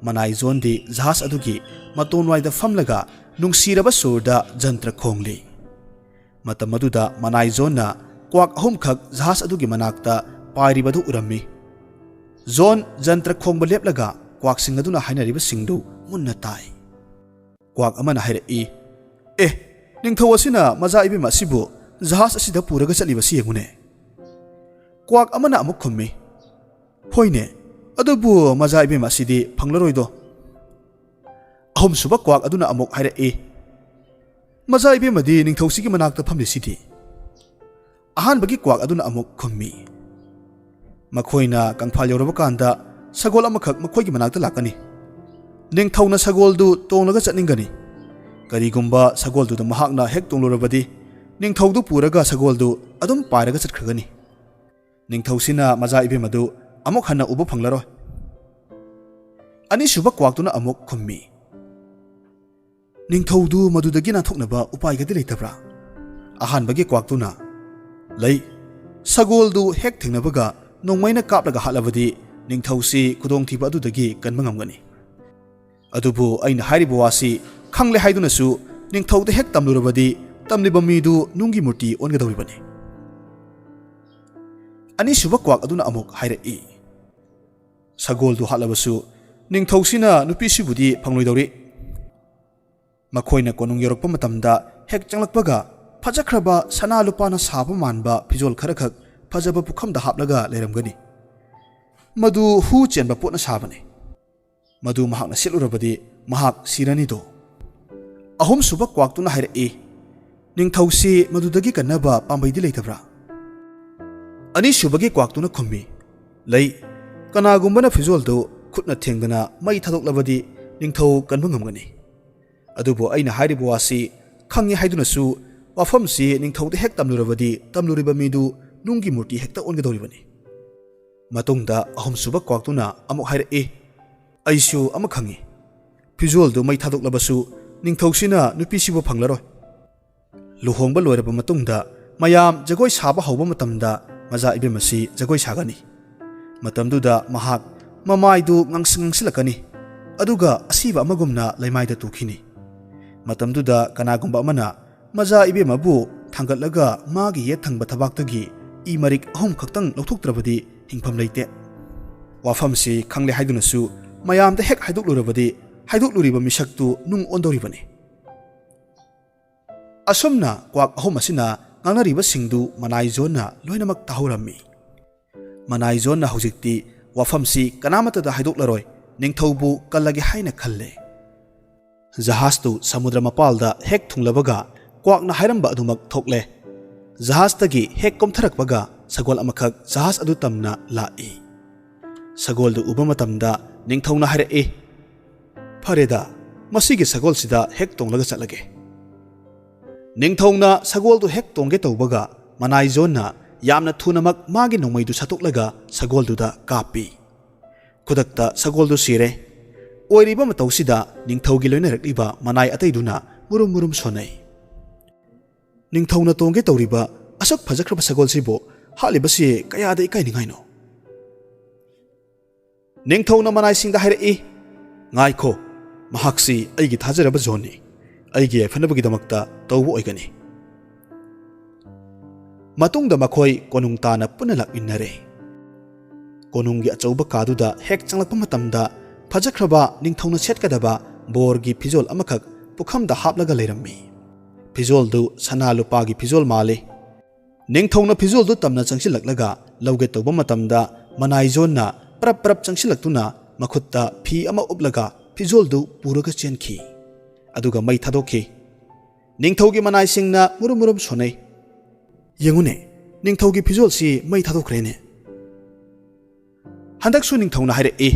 ꯃꯅꯥꯏ ꯖꯣꯟꯗꯤ ꯖꯍꯥꯖ ꯑꯗꯨꯒꯤ ꯃꯇꯣꯟꯋꯥꯏꯗ ꯐꯝꯂꯒ ꯅꯨꯡꯁꯤꯔꯕ ꯁꯨꯔꯗ ꯖꯟꯇ꯭ꯔ ꯈꯣꯡꯂꯤ꯫ ꯃꯇꯝ ꯑꯗꯨꯗ ꯃꯅꯥꯏ ꯖꯣꯟꯅ ꯀ꯭ꯋꯥꯛ ꯑꯍꯨꯝꯈꯛ ꯖꯍꯥꯖ ꯑꯗꯨꯒꯤ ꯃꯅꯥꯛꯇ ꯄꯥꯏꯔꯤꯕꯗꯨ ꯎꯔꯝꯃꯤ꯫ ꯖꯣꯟ ꯖꯟꯇ꯭ꯔ ꯈꯣꯡꯕ ꯂꯦꯞꯂꯒ ꯀ꯭ꯋꯥꯛꯁꯤꯡ ꯑꯗꯨꯅ ꯍꯥꯏꯅꯔꯤꯕꯁꯤꯡꯗꯨ ꯃꯨꯟꯅ ꯇꯥꯏ꯫ ꯀ꯭ꯋꯥꯛ ꯑꯃꯅ ꯍꯥꯏꯔꯛꯏ, "ꯑꯦ, ꯅꯤꯡꯊꯧ ꯑꯁꯤꯅ ꯃꯖꯥ ꯏꯕꯦꯝ ꯑꯁꯤꯕꯨ ꯖꯍꯥꯖ ꯑꯁꯤꯗ ꯄꯨꯔꯒ ꯆꯠꯂꯤꯕꯁꯤ ꯌꯦꯡꯉꯨꯅꯦ꯫" ꯀ꯭ꯋꯥꯛ ꯑꯃꯅ ꯑꯃꯨꯛ ꯈꯨꯝꯃꯤ, "ꯍꯣꯏꯅꯦ, ꯑꯗꯨꯕꯨ ꯃꯖꯥ ꯏꯕꯦꯝ ꯑꯁꯤꯗꯤ ꯐꯪꯂꯔꯣꯏꯗꯣ꯫" ꯑꯍꯨꯝꯁꯨꯕ ꯀ꯭ꯋꯥꯛ ꯑꯗꯨꯅ ꯑꯃꯨꯛ ꯍꯥꯏꯔꯛꯏ, "ꯃꯆꯥ ꯏꯕꯦꯝꯃꯗꯤ ꯅꯤꯡꯊꯧꯁꯤꯒꯤ ꯃꯅꯥꯛꯇ ꯐꯝꯂꯤꯁꯤꯗꯤ?" ꯑꯍꯥꯟꯕꯒꯤ ꯀ꯭ꯋꯥꯛ ꯑꯗꯨꯅ ꯑꯃꯨꯛ ꯈꯨꯝꯃꯤ꯫ "ꯃꯈꯣꯏꯅ ꯀꯪꯐꯥꯜ ꯌꯧꯔꯕ ꯀꯥꯟꯗ ꯁꯒꯣꯜ ꯑꯃꯈꯛ ꯃꯈꯣꯏꯒꯤ ꯃꯅꯥꯛꯇ ꯂꯥꯛꯀꯅꯤ꯫ ꯅꯤꯡꯊꯧꯅ ꯁꯒꯣꯜꯗꯨ ꯇꯣꯡꯂꯒ ꯆꯠꯅꯤꯡꯒꯅꯤ꯫ ꯀꯔꯤꯒꯨꯝꯕ ꯁꯒꯣꯜꯗꯨꯗ ꯃꯍꯥꯛꯅ ꯍꯦꯛ ꯇꯣꯡꯂꯨꯔꯕꯗꯤ, ꯅꯤꯡꯊꯧꯗꯨ ꯄꯨꯔꯒ ꯁꯒꯣꯜꯗꯨ ꯑꯗꯨꯝ ꯄꯥꯏꯔꯒ ꯆꯠꯈ꯭ꯔꯒꯅꯤ꯫ ꯅꯤꯡꯊꯧꯁꯤꯅ ꯃꯆꯥ ꯏꯕꯦꯝ ꯑꯗꯨ ꯑꯃꯨꯛ ꯍꯟꯅ ꯎꯕ ꯐꯪꯂꯔꯣꯏ꯫" ꯑꯅꯤꯁꯨꯕ ꯀ꯭ꯋꯥꯛꯇꯨꯅ ꯑꯃꯨꯛ ꯈꯨꯝꯃꯤ꯫ "ꯅꯤꯡꯊꯧꯗꯨ ꯃꯗꯨꯗꯒꯤ ꯅꯥꯟꯊꯣꯛꯅꯕ ꯎꯄꯥꯏꯒꯗꯤ ꯂꯩꯇꯕ꯭ꯔꯥ?" ꯑꯍꯥꯟꯕꯒꯤ ꯀ꯭ꯋꯥꯛꯇꯨꯅ, "ꯂꯩ꯫ ꯁꯒꯣꯜꯗꯨ ꯍꯦꯛ ꯊꯦꯡꯅꯕꯒ ꯅꯣꯡꯃꯩꯅ ꯀꯥꯞꯂꯒ ꯍꯥꯠꯂꯕꯗꯤ ꯅꯤꯡꯊꯧꯁꯤ ꯈꯨꯗꯣꯡꯊꯤꯕ ꯑꯗꯨꯗꯒꯤ ꯀꯟꯕ ꯉꯝꯒꯅꯤ꯫ ꯑꯗꯨꯕꯨ ꯑꯩꯅ ꯍꯥꯏꯔꯤꯕ ꯋꯥꯁꯤ ꯈꯪꯂꯦ ꯍꯥꯏꯗꯨꯅꯁꯨ ꯅꯤꯡꯊꯧꯗ ꯍꯦꯛ ꯇꯝꯂꯨꯔꯕꯗꯤ ꯇꯝꯂꯤꯕ ꯃꯤꯗꯨ ꯅꯨꯡꯒꯤ ꯃꯨꯔꯇꯤ ꯑꯣꯟꯒꯗꯧꯔꯤꯕꯅꯤ꯫" ꯑꯅꯤꯁꯨꯕ ꯀ꯭ꯋꯥꯛ ꯑꯗꯨꯅ ꯑꯃꯨꯛ ꯍꯥꯏꯔꯛꯏ꯫ "ꯁꯒꯣꯜꯗꯨ ꯍꯥꯠꯂꯕꯁꯨ ꯅꯤꯡꯊꯧꯁꯤꯅ ꯅꯨꯄꯤꯁꯤꯕꯨꯗꯤ ꯐꯪꯂꯣꯏꯗꯧꯔꯤ꯫ ꯃꯈꯣꯏꯅ ꯀꯣꯅꯨꯡ ꯌꯧꯔꯛꯄ ꯃꯇꯝꯗ ꯍꯦꯛ ꯆꯪꯂꯛꯄꯒ ꯐꯖꯈ꯭ꯔꯕ ꯁꯅꯥ ꯂꯨꯄꯥꯅ ꯁꯥꯕ ꯃꯥꯟꯕ ꯐꯤꯖꯣꯜ ꯈꯔꯈꯛ ꯐꯖꯕ ꯄꯨꯈꯝꯗ ꯍꯥꯞꯂꯒ ꯂꯩꯔꯝꯒꯅꯤ꯫ ꯃꯗꯨ ꯍꯨ ꯆꯦꯟꯕ ꯄꯣꯠꯅ ꯁꯥꯕꯅꯤ꯫ ꯃꯗꯨ ꯃꯍꯥꯛꯅ ꯁꯦꯠꯂꯨꯔꯕꯗꯤ ꯃꯍꯥꯛ ꯁꯤꯔꯅꯤꯗꯣ꯫" ꯑꯍꯨꯝꯁꯨꯕ ꯀ꯭ꯋꯥꯛꯇꯨꯅ ꯍꯥꯏꯔꯛꯏ, "ꯅꯤꯡꯊꯧꯁꯤ ꯃꯗꯨꯗꯒꯤ ꯀꯟꯅꯕ ꯄꯥꯝꯕꯩꯗꯤ ꯂꯩꯇꯕ꯭ꯔꯥ?" ꯑꯅꯤꯁꯨꯕꯒꯤ ꯀ꯭ꯋꯥꯛꯇꯨꯅ ꯈꯨꯝꯃꯤ, "ꯂꯩ꯫ ꯀꯅꯥꯒꯨꯝꯕꯅ ꯐꯤꯖꯣꯜꯗꯨ ꯈꯨꯠꯅ ꯊꯦꯡꯗꯅ ꯃꯩ ꯊꯥꯗꯣꯛꯂꯕꯗꯤ ꯅꯤꯡꯊꯧ ꯀꯟꯕ ꯉꯝꯒꯅꯤ꯫ ꯑꯗꯨꯕꯨ ꯑꯩꯅ ꯍꯥꯏꯔꯤꯕ ꯋꯥꯁꯤ ꯈꯪꯉꯤ ꯍꯥꯏꯗꯨꯅꯁꯨ ꯋꯥꯐꯝꯁꯤ ꯅꯤꯡꯊꯧꯗ ꯍꯦꯛ ꯇꯝꯂꯨꯔꯕꯗꯤ ꯇꯝꯂꯨꯔꯤꯕ ꯃꯤꯗꯨ ꯅꯨꯡꯒꯤ ꯃꯨꯔꯇꯤ ꯍꯦꯛꯇ ꯑꯣꯟꯒꯗꯧꯔꯤꯕꯅꯤ꯫" ꯃꯇꯨꯡꯗ ꯑꯍꯨꯝꯁꯨꯕ ꯀ꯭ꯋꯥꯛꯇꯨꯅ ꯑꯃꯨꯛ ꯍꯥꯏꯔꯛꯏ, "ꯑꯩꯁꯨ ꯑꯃ ꯈꯪꯉꯤ꯫ ꯐꯤꯖꯣꯜꯗꯨ ꯃꯩ ꯊꯥꯗꯣꯛꯂꯕꯁꯨ ꯅꯤꯡꯊꯧꯁꯤꯅ ꯅꯨꯄꯤꯁꯤꯕꯨ ꯐꯪꯂꯔꯣꯏ꯫" ꯂꯨꯍꯣꯡꯕ ꯂꯣꯏꯔꯕ ꯃꯇꯨꯡꯗ ꯃꯌꯥꯝ ꯖꯒꯣꯏ ꯁꯥꯕ ꯍꯧꯕ ꯃꯇꯝꯗ ꯃꯆꯥ ꯏꯕꯦꯝ ꯑꯁꯤ ꯖꯒꯣꯏ ꯁꯥꯒꯅꯤ꯫ ꯃꯇꯝꯗꯨꯗ ꯃꯍꯥꯛ ꯃꯃꯥꯏꯗꯨ ꯉꯥꯡꯁꯪ ꯉꯥꯡꯁꯤꯜꯂꯛꯀꯅꯤ, ꯑꯗꯨꯒ ꯑꯁꯤꯕ ꯑꯃꯒꯨꯝꯅ ꯂꯩꯃꯥꯏꯗ ꯇꯨꯈꯤꯅꯤ꯫ ꯃꯇꯝꯗꯨꯗ ꯀꯅꯥꯒꯨꯝꯕ ꯑꯃꯅ ꯃꯆꯥ ꯏꯕꯦꯝꯃꯕꯨ ꯊꯥꯡꯒꯠꯂꯒ ꯃꯥꯒꯤ ꯌꯦꯠ ꯊꯪꯕ ꯊꯕꯥꯛꯇꯒꯤ ꯏ ꯃꯔꯤꯛ ꯑꯍꯨꯝ ꯈꯛꯇꯪ ꯂꯧꯊꯣꯛꯇ꯭ꯔꯕꯗꯤ ꯍꯤꯡꯐꯝ ꯂꯩꯇꯦ꯫ ꯋꯥꯐꯝꯁꯤ ꯈꯪꯂꯦ ꯍꯥꯏꯗꯨꯅꯁꯨ ꯃꯌꯥꯝꯗ ꯍꯦꯛ ꯍꯥꯏꯗꯣꯛꯂꯨꯔꯕꯗꯤ ꯍꯥꯏꯗꯣꯛꯂꯨꯔꯤꯕ ꯃꯤꯁꯛꯇꯨ ꯅꯨꯡ ꯑꯣꯟꯗꯧꯔꯤꯕꯅꯤ꯫ ꯑꯁꯨꯝꯅ ꯀ꯭ꯋꯥꯛ ꯑꯍꯨꯝ ꯑꯁꯤꯅ ꯉꯥꯡꯅꯔꯤꯕꯁꯤꯡꯗꯨ ꯃꯅꯥꯏ ꯖꯣꯟꯅ ꯂꯣꯏꯅꯃꯛ ꯇꯥꯍꯧꯔꯝꯃꯤ꯫ ꯃꯅꯥꯏ ꯖꯣꯟꯅ ꯍꯧꯖꯤꯛꯇꯤ ꯋꯥꯐꯝꯁꯤ ꯀꯅꯥꯃꯠꯇꯗ ꯍꯥꯏꯗꯣꯛꯂꯔꯣꯏ, ꯅꯤꯡꯊꯧꯕꯨ ꯀꯜꯂꯒꯦ ꯍꯥꯏꯅ ꯈꯜꯂꯦ꯫ ꯖꯍꯥꯖꯇꯨ ꯁꯃꯨꯗ꯭ꯔ ꯃꯄꯥꯜꯗ ꯍꯦꯛ ꯊꯨꯡꯂꯕꯒ ꯀ꯭ꯋꯥꯛꯅ ꯍꯥꯏꯔꯝꯕ ꯑꯗꯨꯃꯛ ꯊꯣꯛꯂꯦ꯫ ꯖꯍꯥꯖꯇꯒꯤ ꯍꯦꯛ ꯀꯣꯝꯊꯔꯛꯄꯒ ꯁꯒꯣꯜ ꯑꯃꯈꯛ ꯖꯍꯥꯖ ꯑꯗꯨ ꯇꯝꯅ ꯂꯥꯛꯏ꯫ ꯁꯒꯣꯜꯗꯨ ꯎꯕ ꯃꯇꯝꯗ ꯅꯤꯡꯊꯧꯅ ꯍꯥꯏꯔꯛꯏ, "ꯐꯔꯦꯗ, ꯃꯁꯤꯒꯤ ꯁꯒꯣꯜꯁꯤꯗ ꯍꯦꯛ ꯇꯣꯡꯂꯒ ꯆꯠꯂꯒꯦ꯫" ꯅꯤꯡꯊꯧꯅ ꯁꯒꯣꯜꯗꯨ ꯍꯦꯛ ꯇꯣꯡꯒꯦ ꯇꯧꯕꯒ ꯃꯅꯥꯏ ꯖꯣꯟꯅ ꯌꯥꯝꯅ ꯊꯨꯅꯃꯛ ꯃꯥꯒꯤ ꯅꯣꯡꯃꯩꯗꯨ ꯁꯠꯇꯣꯛꯂꯒ ꯁꯒꯣꯜꯗꯨꯗ ꯀꯥꯞꯄꯤ꯫ ꯈꯨꯗꯛꯇ ꯁꯒꯣꯜꯗꯨ ꯁꯤꯔꯦ꯫ ꯑꯣꯏꯔꯤꯕ ꯃꯇꯧꯁꯤꯗ ꯅꯤꯡꯊꯧꯒꯤ ꯂꯣꯏꯅꯔꯛꯂꯤꯕ ꯃꯅꯥꯏ ꯑꯇꯩꯗꯨꯅ ꯃꯨꯔꯨꯝ ꯃꯨꯔꯨꯝ ꯁꯣꯟꯅꯩ꯫ "ꯅꯤꯡꯊꯧꯅ ꯇꯣꯡꯒꯦ ꯇꯧꯔꯤꯕ ꯑꯁꯨꯛ ꯐꯖꯈ꯭ꯔꯕ ꯁꯒꯣꯜꯁꯤꯕꯨ ꯍꯥꯠꯂꯤꯕꯁꯤ ꯀꯌꯥꯗ ꯏꯀꯥꯏꯅꯤꯡꯉꯥꯏꯅꯣ?" ꯅꯤꯡꯊꯧꯅ ꯃꯅꯥꯏꯁꯤꯡꯗ ꯍꯥꯏꯔꯛꯏ, "ꯉꯥꯏꯈꯣ, ꯃꯍꯥꯛꯁꯤ ꯑꯩꯒꯤ ꯊꯥꯖꯔꯕ ꯖꯣꯟꯅꯤ꯫ ꯑꯩꯒꯤ ꯌꯥꯏꯐꯅꯕꯒꯤꯗꯃꯛꯇ ꯇꯧꯕ ꯑꯣꯏꯒꯅꯤ꯫" ꯃꯇꯨꯡꯗ ꯃꯈꯣꯏ ꯀꯣꯅꯨꯡ ꯇꯥꯟꯅ ꯄꯨꯟꯅ ꯂꯥꯛꯃꯤꯟꯅꯔꯦ꯫ ꯀꯣꯅꯨꯡꯒꯤ ꯑꯆꯧꯕ ꯀꯥꯗꯨꯗ ꯍꯦꯛ ꯆꯪꯂꯛꯄ ꯃꯇꯝꯗ, ꯐꯖꯈ꯭ꯔꯕ ꯅꯤꯡꯊꯧꯅ ꯁꯦꯠꯀꯗꯕ ꯕꯣꯔꯒꯤ ꯐꯤꯖꯣꯜ ꯑꯃꯈꯛ ꯄꯨꯈꯝꯗ ꯍꯥꯞꯂꯒ ꯂꯩꯔꯝꯃꯤ꯫ ꯐꯤꯖꯣꯜꯗꯨ ꯁꯅꯥ ꯂꯨꯄꯥꯒꯤ ꯐꯤꯖꯣꯜ ꯃꯥꯜꯂꯤ꯫ ꯅꯤꯡꯊꯧꯅ ꯐꯤꯖꯣꯜꯗꯨ ꯇꯝꯅ ꯆꯪꯁꯤꯜꯂꯛꯂꯒ ꯂꯧꯒꯦ ꯇꯧꯕ ꯃꯇꯝꯗ, ꯃꯅꯥꯏ ꯖꯣꯟꯅ ꯄꯔꯞ ꯄꯔꯞ ꯆꯪꯁꯤꯜꯂꯛꯇꯨꯅ ꯃꯈꯨꯠꯇ ꯐꯤ ꯑꯃ ꯎꯞꯂꯒ ꯐꯤꯖꯣꯜꯗꯨ ꯄꯨꯔꯒ ꯆꯦꯟꯈꯤ꯫ ꯑꯗꯨꯒ ꯃꯩ ꯊꯥꯗꯣꯛꯈꯤ꯫ ꯅꯤꯡꯊꯧꯒꯤ ꯃꯅꯥꯏꯁꯤꯡꯅ ꯃꯨꯔꯨꯝ ꯃꯨꯔꯨꯝ ꯁꯣꯟꯅꯩ꯫ "ꯌꯦꯡꯉꯨꯅꯦ, ꯅꯤꯡꯊꯧꯒꯤ ꯐꯤꯖꯣꯜꯁꯤ ꯃꯩ ꯊꯥꯗꯣꯛꯈ꯭ꯔꯦꯅꯦ꯫" ꯍꯟꯗꯛꯁꯨ ꯅꯤꯡꯊꯧꯅ ꯍꯥꯏꯔꯛꯏ,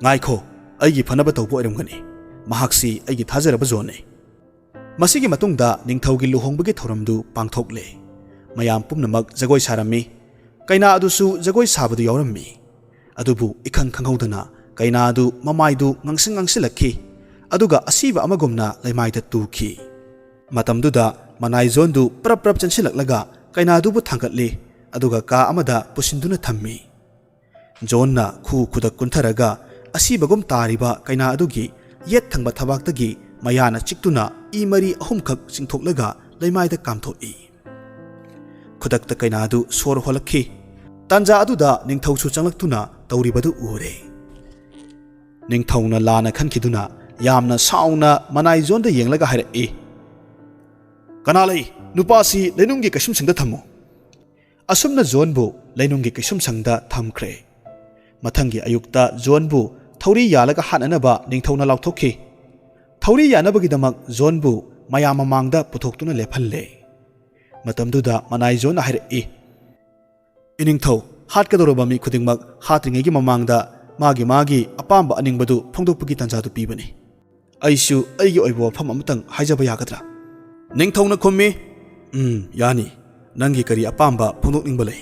"ꯉꯥꯏꯈꯣ, ꯑꯩꯒꯤ ꯐꯅꯕ ꯇꯧꯕ ꯑꯣꯏꯔꯝꯒꯅꯤ꯫ ꯃꯍꯥꯛꯁꯤ ꯑꯩꯒꯤ ꯊꯥꯖꯔꯕ ꯖꯣꯟꯅꯤ꯫" ꯃꯁꯤꯒꯤ ꯃꯇꯨꯡꯗ ꯅꯤꯡꯊꯧꯒꯤ ꯂꯨꯍꯣꯡꯕꯒꯤ ꯊꯧꯔꯝꯗꯨ ꯄꯥꯡꯊꯣꯛꯂꯦ꯫ ꯃꯌꯥꯝ ꯄꯨꯝꯅꯃꯛ ꯖꯒꯣꯏ ꯁꯥꯔꯝꯃꯤ꯫ ꯀꯩꯅꯥ ꯑꯗꯨꯁꯨ ꯖꯒꯣꯏ ꯁꯥꯕꯗꯨ ꯌꯥꯎꯔꯝꯃꯤ꯫ ꯑꯗꯨꯕꯨ ꯏꯈꯪ ꯈꯪꯍꯧꯗꯅ ꯀꯩꯅꯥ ꯑꯗꯨ ꯃꯃꯥꯏꯗꯨ ꯉꯥꯡꯁꯤꯟ ꯉꯥꯡꯁꯤꯜꯂꯛꯈꯤ, ꯑꯗꯨꯒ ꯑꯁꯤꯕ ꯑꯃꯒꯨꯝꯅ ꯂꯩꯃꯥꯏꯗ ꯇꯨꯈꯤ꯫ ꯃꯇꯝꯗꯨꯗ ꯃꯅꯥꯏ ꯖꯣꯟꯗꯨ ꯄ꯭ꯔꯞ ꯄ꯭ꯔꯞ ꯆꯪꯁꯤꯜꯂꯛꯂꯒ ꯀꯩꯅꯥꯗꯨꯕꯨ ꯊꯥꯡꯒꯠꯂꯤ, ꯑꯗꯨꯒ ꯀꯥ ꯑꯃꯗ ꯄꯨꯁꯤꯟꯗꯨꯅ ꯊꯝꯃꯤ꯫ ꯖꯣꯟꯅ ꯈꯨ ꯈꯨꯗꯛ ꯀꯨꯟꯊꯔꯒ ꯑꯁꯤꯕꯒꯨꯝ ꯇꯥꯔꯤꯕ ꯀꯩꯅꯥ ꯑꯗꯨꯒꯤ ꯌꯦꯠ ꯊꯪꯕ ꯊꯕꯥꯛꯇꯒꯤ ꯃꯌꯥꯅ ꯆꯤꯛꯇꯨꯅ ꯏ ꯃꯔꯤ ꯑꯍꯨꯝꯈꯛ ꯆꯤꯡꯊꯣꯛꯂꯒ ꯂꯩꯃꯥꯏꯗ ꯀꯥꯝꯊꯣꯛꯏ꯫ ꯈꯨꯗꯛꯇ ꯀꯩꯅꯥ ꯑꯗꯨ ꯁꯣꯔ ꯍꯣꯜꯂꯛꯈꯤ꯫ ꯇꯥꯟꯖꯥ ꯑꯗꯨꯗ ꯅꯤꯡꯊꯧꯁꯨ ꯆꯪꯂꯛꯇꯨꯅ ꯇꯧꯔꯤꯕꯗꯨ ꯎꯔꯦ꯫ ꯅꯤꯡꯊꯧꯅ ꯂꯥꯟꯅ ꯈꯟꯈꯤꯗꯨꯅ ꯌꯥꯝꯅ ꯁꯥꯎꯅ ꯃꯅꯥꯏ ꯖꯣꯟꯗ ꯌꯦꯡꯂꯒ ꯍꯥꯏꯔꯛꯏ, "ꯀꯅꯥ ꯂꯩ? ꯅꯨꯄꯥꯁꯤ ꯂꯩꯅꯨꯡꯒꯤ ꯀꯩꯁꯨꯝꯁꯪꯗ ꯊꯝꯃꯨ꯫" ꯑꯁꯨꯝꯅ ꯖꯣꯟꯕꯨ ꯂꯩꯅꯨꯡꯒꯤ ꯀꯩꯁꯨꯝꯁꯪꯗ ꯊꯝꯈ꯭ꯔꯦ꯫ ꯃꯊꯪꯒꯤ ꯑꯌꯨꯛꯇ ꯖꯣꯟꯕꯨ ꯊꯧꯔꯤ ꯌꯥꯜꯂꯒ ꯍꯥꯠꯅꯅꯕ ꯅꯤꯡꯊꯧꯅ ꯂꯥꯎꯊꯣꯛꯈꯤ꯫ ꯊꯧꯔꯤ ꯌꯥꯅꯕꯒꯤꯗꯃꯛ ꯖꯣꯟꯕꯨ ꯃꯌꯥꯝ ꯃꯃꯥꯡꯗ ꯄꯨꯊꯣꯛꯇꯨꯅ ꯂꯦꯞꯍꯜꯂꯦ꯫ ꯃꯇꯝꯗꯨꯗ ꯃꯅꯥꯏ ꯖꯣꯟꯅ ꯍꯥꯏꯔꯛꯏ, "ꯏꯅꯤꯡꯊꯧ, ꯍꯥꯠꯀꯗꯧꯔꯕ ꯃꯤ ꯈꯨꯗꯤꯡꯃꯛ ꯍꯥꯠꯇ꯭ꯔꯤꯉꯩꯒꯤ ꯃꯃꯥꯡꯗ ꯃꯥꯒꯤ ꯃꯥꯒꯤ ꯑꯄꯥꯝꯕ ꯑꯅꯤꯡꯕꯗꯨ ꯐꯣꯡꯗꯣꯛꯄꯒꯤ ꯇꯥꯟꯖꯥꯗꯨ ꯄꯤꯕꯅꯤ꯫ ꯑꯩꯁꯨ ꯑꯩꯒꯤ ꯑꯣꯏꯕ ꯋꯥꯐꯝ ꯑꯃꯇꯪ ꯍꯥꯏꯖꯕ ꯌꯥꯒꯗ꯭ꯔꯥ?" ꯅꯤꯡꯊꯧꯅ ꯈꯨꯝꯃꯤ, "ꯎꯝ, ꯌꯥꯅꯤ꯫ ꯅꯪꯒꯤ ꯀꯔꯤ ꯑꯄꯥꯝꯕ ꯐꯣꯡꯗꯣꯛꯅꯤꯡꯕ ꯂꯩ?"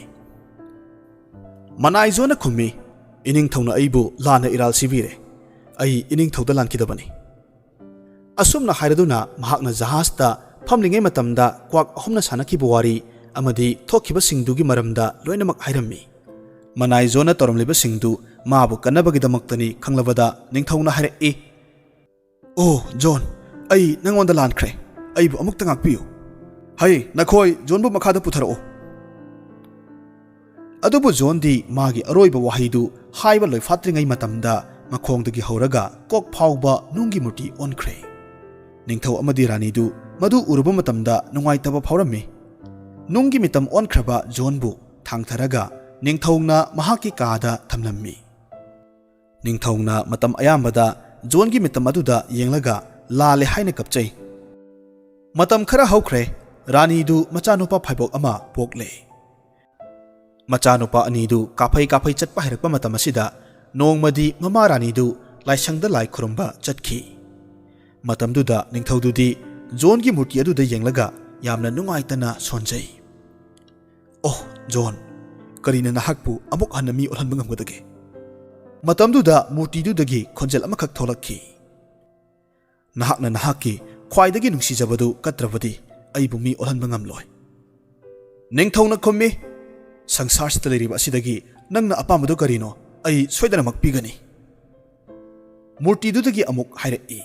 ꯃꯅꯥꯏ ꯖꯣꯟꯅ ꯈꯨꯝꯃꯤ, "ꯏꯅꯤꯡꯊꯧꯅ ꯑꯩꯕꯨ ꯂꯥꯟꯅ ꯏꯔꯥꯜ ꯁꯤꯕꯤꯔꯦ꯫ ꯑꯩ ꯏꯅꯤꯡꯊꯧꯗ ꯂꯥꯟꯈꯤꯗꯕꯅꯤ꯫" ꯑꯁꯨꯝꯅ ꯍꯥꯏꯔꯗꯨꯅ ꯃꯍꯥꯛꯅ ꯖꯍꯥꯖꯇ ꯐꯝꯂꯤꯉꯩ ꯃꯇꯝꯗ ꯀ꯭ꯋꯥꯛ ꯑꯍꯨꯝꯅ ꯁꯥꯟꯅꯈꯤꯕ ꯋꯥꯔꯤ ꯑꯃꯗꯤ ꯊꯣꯛꯈꯤꯕꯁꯤꯡꯗꯨꯒꯤ ꯃꯔꯝꯗ ꯂꯣꯏꯅꯃꯛ ꯍꯥꯏꯔꯝꯃꯤ꯫ ꯃꯅꯥꯏ ꯖꯣꯟꯅ ꯇꯧꯔꯝꯂꯤꯕꯁꯤꯡꯗꯨ ꯃꯥꯕꯨ ꯀꯟꯅꯕꯒꯤꯗꯃꯛꯇꯅꯤ ꯈꯪꯂꯕꯗ ꯅꯤꯡꯊꯧꯅ ꯍꯥꯏꯔꯛꯏ, "ꯑꯣ ꯖꯣꯟ, ꯑꯩ ꯅꯪꯉꯣꯟꯗ ꯂꯥꯟꯈ꯭ꯔꯦ꯫ ꯑꯩꯕꯨ ꯑꯃꯨꯛꯇ ꯉꯥꯛꯄꯤꯌꯨ꯫ ꯍꯩ, ꯅꯈꯣꯏ ꯖꯣꯟꯕꯨ ꯃꯈꯥꯗ ꯄꯨꯊꯔꯛꯎ꯫" ꯑꯗꯨꯕꯨ ꯖꯣꯟꯗꯤ ꯃꯥꯒꯤ ꯑꯔꯣꯏꯕ ꯋꯥꯍꯩꯗꯨ ꯍꯥꯏꯕ ꯂꯣꯏꯐꯥꯠꯇ꯭ꯔꯤꯉꯩ ꯃꯇꯝꯗ ꯃꯈꯣꯡꯗꯒꯤ ꯍꯧꯔꯒ ꯀꯣꯛ ꯐꯥꯎꯕ ꯅꯨꯡꯒꯤ ꯃꯨꯔꯇꯤ ꯑꯣꯟꯈ꯭ꯔꯦ꯫ ꯅꯤꯡꯊꯧ ꯑꯃꯗꯤ ꯔꯥꯅꯤꯗꯨ ꯃꯗꯨ ꯎꯔꯨꯕ ꯃꯇꯝꯗ ꯅꯨꯡꯉꯥꯏꯇꯕ ꯐꯥꯎꯔꯝꯃꯤ꯫ ꯅꯨꯡꯒꯤ ꯃꯤꯇꯝ ꯑꯣꯟꯈ꯭ꯔꯕ ꯖꯣꯟꯕꯨ ꯊꯥꯡꯊꯔꯒ ꯅꯤꯡꯊꯧꯅ ꯃꯍꯥꯛꯀꯤ ꯀꯥꯗ ꯊꯝꯂꯝꯃꯤ꯫ ꯅꯤꯡꯊꯧꯅ ꯃꯇꯝ ꯑꯌꯥꯝꯕꯗ ꯖꯣꯟꯒꯤ ꯃꯤꯇꯝ ꯑꯗꯨꯗ ꯌꯦꯡꯂꯒ ꯂꯥꯜꯂꯦ ꯍꯥꯏꯅ ꯀꯞꯆꯩ꯫ ꯃꯇꯝ ꯈꯔ ꯍꯧꯈ꯭ꯔꯦ, ꯔꯥꯅꯤꯗꯨ ꯃꯆꯥꯅꯨꯄꯥ ꯐꯥꯏꯕꯣꯛ ꯑꯃ ꯄꯣꯛꯂꯦ꯫ ꯃꯆꯥꯅꯨꯄꯥ ꯑꯅꯤꯗꯨ ꯀꯥꯐꯩ ꯀꯥꯐꯩ ꯆꯠꯄ ꯍꯩꯔꯛꯄ ꯃꯇꯝ ꯑꯁꯤꯗ ꯅꯣꯡꯃꯗꯤ ꯃꯃꯥ ꯔꯥꯅꯤꯗꯨ ꯂꯥꯏꯁꯪꯗ ꯂꯥꯏ ꯈꯨꯔꯨꯝꯕ ꯆꯠꯈꯤ꯫ ꯃꯇꯝꯗꯨꯗ ꯅꯤꯡꯊꯧꯗꯨꯗꯤ ꯖꯣꯟꯒꯤ ꯃꯨꯔꯇꯤ ꯑꯗꯨꯗ ꯌꯦꯡꯂꯒ ꯌꯥꯝꯅ ꯅꯨꯡꯉꯥꯏꯇꯅ ꯁꯣꯟꯖꯩ꯫ "ꯑꯣꯍ, ꯖꯣꯟ, ꯀꯔꯤꯅ ꯅꯍꯥꯛꯄꯨ ꯑꯃꯨꯛ ꯍꯟꯅ ꯃꯤ ꯑꯣꯜꯍꯟꯕ ꯉꯝꯒꯗꯒꯦ?" ꯃꯇꯝꯗꯨꯗ ꯃꯨꯔꯇꯤꯗꯨꯗꯒꯤ ꯈꯣꯟꯖꯦꯜ ꯑꯃꯈꯛ ꯊꯣꯛꯂꯛꯈꯤ, "ꯅꯍꯥꯛꯅ ꯅꯍꯥꯛꯀꯤ ꯈ꯭ꯋꯥꯏꯗꯒꯤ ꯅꯨꯡꯁꯤꯖꯕꯗꯨ ꯀꯠꯇ꯭ꯔꯕꯗꯤ ꯑꯩꯕꯨ ꯃꯤ ꯑꯣꯜꯍꯟꯕ ꯉꯝꯂꯣꯏ꯫ ꯅꯤꯡꯊꯧꯅ ꯈꯨꯝꯃꯤ, ꯁꯪꯁꯥꯔꯁꯤꯗ ꯂꯩꯔꯤꯕ ꯑꯁꯤꯗꯒꯤ ꯅꯪꯅ ꯑꯄꯥꯝꯕꯗꯨ ꯀꯔꯤꯅꯣ? ꯑꯩ ꯁꯣꯏꯗꯅꯃꯛ ꯄꯤꯒꯅꯤ꯫" ꯃꯨꯔꯇꯤꯗꯨꯗꯒꯤ ꯑꯃꯨꯛ ꯍꯥꯏꯔꯛꯏ,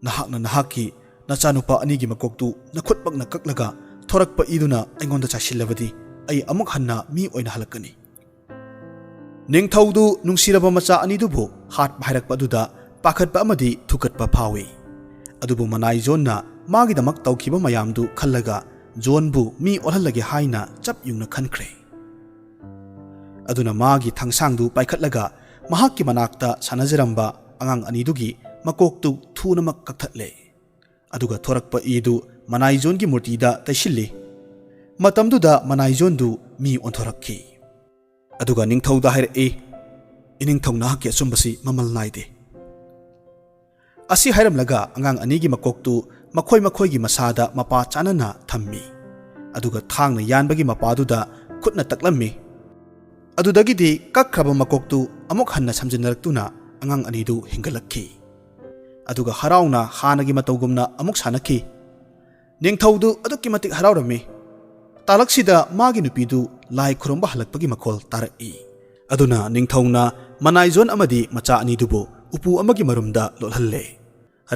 "ꯅꯍꯥꯛꯅ ꯅꯍꯥꯛꯀꯤ ꯅꯆꯥꯅꯨꯄꯥ ꯑꯅꯤꯒꯤ ꯃꯀꯣꯛꯇꯨ ꯅꯈꯨꯠꯃꯛꯅ ꯀꯛꯂꯒ ꯊꯣꯔꯛꯄ ꯏꯗꯨꯅ ꯑꯩꯉꯣꯟꯗ ꯆꯥꯏꯁꯤꯜꯂꯕꯗꯤ ꯑꯩ ꯑꯃꯨꯛ ꯍꯟꯅ ꯃꯤ ꯑꯣꯏꯅ ꯍꯜꯂꯛꯀꯅꯤ꯫" ꯅꯤꯡꯊꯧꯗꯨ ꯅꯨꯡꯁꯤꯔꯕ ꯃꯆꯥ ꯑꯅꯤꯗꯨꯕꯨ ꯍꯥꯠꯄ ꯍꯥꯏꯔꯛꯄ ꯑꯗꯨꯗ ꯄꯥꯈꯠꯄ ꯑꯃꯗꯤ ꯊꯨꯀꯠꯄ ꯐꯥꯎꯏ꯫ ꯑꯗꯨꯕꯨ ꯃꯅꯥꯏ ꯖꯣꯟꯅ ꯃꯥꯒꯤꯗꯃꯛ ꯇꯧꯈꯤꯕ ꯃꯌꯥꯝꯗꯨ ꯈꯜꯂꯒ ꯖꯣꯟꯕꯨ ꯃꯤ ꯑꯣꯜꯍꯜꯂꯒꯦ ꯍꯥꯏꯅ ꯆꯞ ꯌꯨꯡꯅ ꯈꯟꯈ꯭ꯔꯦ꯫ ꯑꯗꯨꯅ ꯃꯥꯒꯤ ꯊꯥꯡꯁꯥꯡꯗꯨ ꯄꯥꯏꯈꯠꯂꯒ ꯃꯍꯥꯛꯀꯤ ꯃꯅꯥꯛꯇ ꯁꯥꯟꯅꯖꯔꯝꯕ ꯑꯉꯥꯡ ꯑꯅꯤꯗꯨꯒꯤ ꯃꯀꯣꯛꯇꯨ ꯊꯨꯅꯃꯛ ꯀꯛꯊꯠꯂꯦ꯫ ꯑꯗꯨꯒ ꯊꯣꯔꯛꯄ ꯏꯗꯨ ꯃꯅꯥꯏꯖꯣꯟꯒꯤ ꯃꯨꯔꯇꯤꯗ ꯇꯩꯁꯤꯜꯂꯤ꯫ ꯃꯇꯝꯗꯨꯗ ꯃꯅꯥꯏꯖꯣꯟꯗꯨ ꯃꯤ ꯑꯣꯟꯊꯣꯔꯛꯈꯤ꯫ ꯑꯗꯨꯒ ꯅꯤꯡꯊꯧꯗ ꯍꯥꯏꯔꯛꯏ, "ꯏꯅꯤꯡꯊꯧ ꯅꯍꯥꯛꯀꯤ ꯑꯆꯨꯝꯕꯁꯤ ꯃꯃꯜ ꯅꯥꯏꯗꯦ꯫" ꯑꯁꯤ ꯍꯥꯏꯔꯝꯂꯒ ꯑꯉꯥꯡ ꯑꯅꯤꯒꯤ ꯃꯀꯣꯛꯇꯨ ꯃꯈꯣꯏ ꯃꯈꯣꯏꯒꯤ ꯃꯁꯥꯗ ꯃꯄꯥ ꯆꯥꯟꯅꯅ ꯊꯝꯃꯤ꯫ ꯑꯗꯨꯒ ꯊꯥꯡꯅ ꯌꯥꯟꯕꯒꯤ ꯃꯄꯥꯗꯨꯗ ꯈꯨꯠꯅ ꯇꯛꯂꯝꯃꯤ꯫ ꯑꯗꯨꯗꯒꯤꯗꯤ ꯀꯛꯈ꯭ꯔꯕ ꯃꯀꯣꯛꯇꯨ ꯑꯃꯨꯛ ꯍꯟꯅ ꯁꯝꯖꯤꯟꯅꯔꯛꯇꯨꯅ ꯑꯉꯥꯡ ꯑꯅꯤꯗꯨ ꯍꯤꯡꯒꯠꯂꯛꯈꯤ꯫ ꯑꯗꯨꯒ ꯍꯔꯥꯎꯅ ꯍꯥꯟꯅꯒꯤ ꯃꯇꯧꯒꯨꯝꯅ ꯑꯃꯨꯛ ꯁꯥꯟꯅꯈꯤ꯫ ꯅꯤꯡꯊꯧꯗꯨ ꯑꯗꯨꯛꯀꯤ ꯃꯇꯤꯛ ꯍꯔꯥꯎꯔꯝꯃꯤ꯫ ꯇꯥꯂꯛꯁꯤꯗ ꯃꯥꯒꯤ ꯅꯨꯄꯤꯗꯨ ꯂꯥꯏ ꯈꯨꯔꯨꯝꯕ ꯍꯜꯂꯛꯄꯒꯤ ꯃꯈꯣꯜ ꯇꯥꯔꯛꯏ꯫ ꯑꯗꯨꯅ ꯅꯤꯡꯊꯧꯅ ꯃꯅꯥꯏꯖꯣꯟ ꯑꯃꯗꯤ ꯃꯆꯥ ꯑꯅꯤꯗꯨꯕꯨ ꯎꯄꯨ ꯑꯃꯒꯤ ꯃꯔꯨꯝꯗ ꯂꯣꯠꯍꯜꯂꯦ꯫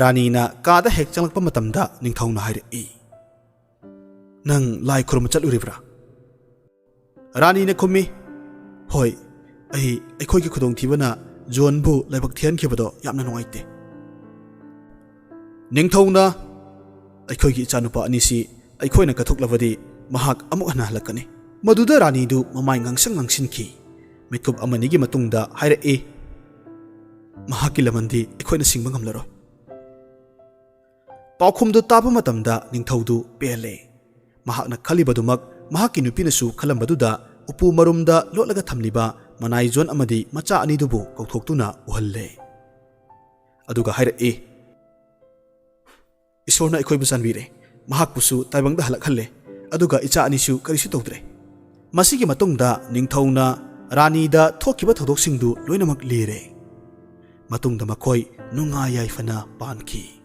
ꯔꯥꯅꯤꯅ ꯀꯥꯗ ꯍꯦꯛ ꯆꯪꯂꯛꯄ ꯃꯇꯝꯗ ꯅꯤꯡꯊꯧꯅ ꯍꯥꯏꯔꯛꯏ, "ꯅꯪ ꯂꯥꯏ ꯈꯨꯔꯨꯝꯕ ꯆꯠꯂꯨꯔꯤꯕ꯭ꯔꯥ?" ꯔꯥꯅꯤꯅ ꯈꯨꯝꯃꯤ, "ꯍꯣꯏ, ꯑꯩ, ꯑꯩꯈꯣꯏꯒꯤ ꯈꯨꯗꯣꯡꯊꯤꯕꯅ ꯖꯣꯟꯕꯨ ꯂꯥꯏꯕꯛ ꯊꯤꯍꯟꯈꯤꯕꯗꯣ ꯌꯥꯝꯅ ꯅꯨꯡꯉꯥꯏꯇꯦ꯫" ꯅꯤꯡꯊꯧꯅ, "ꯑꯩꯈꯣꯏꯒꯤ ꯏꯆꯥꯅꯨꯄꯥ ꯑꯅꯤꯁꯤ ꯑꯩꯈꯣꯏꯅ ꯀꯠꯊꯣꯛꯂꯕꯗꯤ ꯃꯍꯥꯛ ꯑꯃꯨꯛ ꯍꯟꯅ ꯍꯜꯂꯛꯀꯅꯤ꯫" ꯃꯗꯨꯗ ꯔꯥꯅꯤꯗꯨ ꯃꯃꯥꯏ ꯉꯥꯡꯁꯪ ꯉꯥꯡꯁꯤꯟꯈꯤ꯫ ꯃꯤꯠꯀꯨꯞ ꯑꯃꯅꯤꯒꯤ ꯃꯇꯨꯡꯗ ꯍꯥꯏꯔꯛꯏ, "ꯃꯍꯥꯛꯀꯤ ꯂꯃꯟꯗꯤ ꯑꯩꯈꯣꯏꯅ ꯁꯤꯡꯕ ꯉꯝꯂꯔꯣꯏ꯫" ꯄꯥꯎꯈꯨꯝꯗꯨ ꯇꯥꯕ ꯃꯇꯝꯗ ꯅꯤꯡꯊꯧꯗꯨ ꯄꯦꯜꯂꯦ꯫ ꯃꯍꯥꯛꯅ ꯈꯜꯂꯤꯕꯗꯨꯃꯛ ꯃꯍꯥꯛꯀꯤ ꯅꯨꯄꯤꯅꯁꯨ ꯈꯜꯂꯝꯕꯗꯨꯗ ꯎꯄꯨ ꯃꯔꯨꯝꯗ ꯂꯣꯠꯂꯒ ꯊꯝꯂꯤꯕ ꯃꯅꯥꯏꯖꯣꯟ ꯑꯃꯗꯤ ꯃꯆꯥ ꯑꯅꯤꯗꯨꯕꯨ ꯀꯧꯊꯣꯛꯇꯨꯅ ꯎꯍꯜꯂꯦ꯫ ꯑꯗꯨꯒ ꯍꯥꯏꯔꯛꯏ, "ꯏꯁꯣꯔꯅ ꯑꯩꯈꯣꯏꯕꯨ ꯆꯥꯟꯕꯤꯔꯦ, ꯃꯍꯥꯛꯄꯨꯁꯨ ꯇꯥꯏꯕꯪꯗ ꯍꯜꯂꯛꯍꯜꯂꯦ, ꯑꯗꯨꯒ ꯏꯆꯥ ꯑꯅꯤꯁꯨ ꯀꯔꯤꯁꯨ ꯇꯧꯗ꯭ꯔꯦ꯫" ꯃꯁꯤꯒꯤ ꯃꯇꯨꯡꯗ ꯅꯤꯡꯊꯧꯅ ꯔꯥꯅꯤꯗ ꯊꯣꯛꯈꯤꯕ ꯊꯧꯗꯣꯛꯁꯤꯡꯗꯨ ꯂꯣꯏꯅꯃꯛ ꯂꯤꯔꯦ꯫ ꯃꯇꯨꯡꯗ ꯃꯈꯣꯏ ꯅꯨꯡꯉꯥꯏ ꯌꯥꯏꯐꯅ ꯄꯥꯟꯈꯤ꯫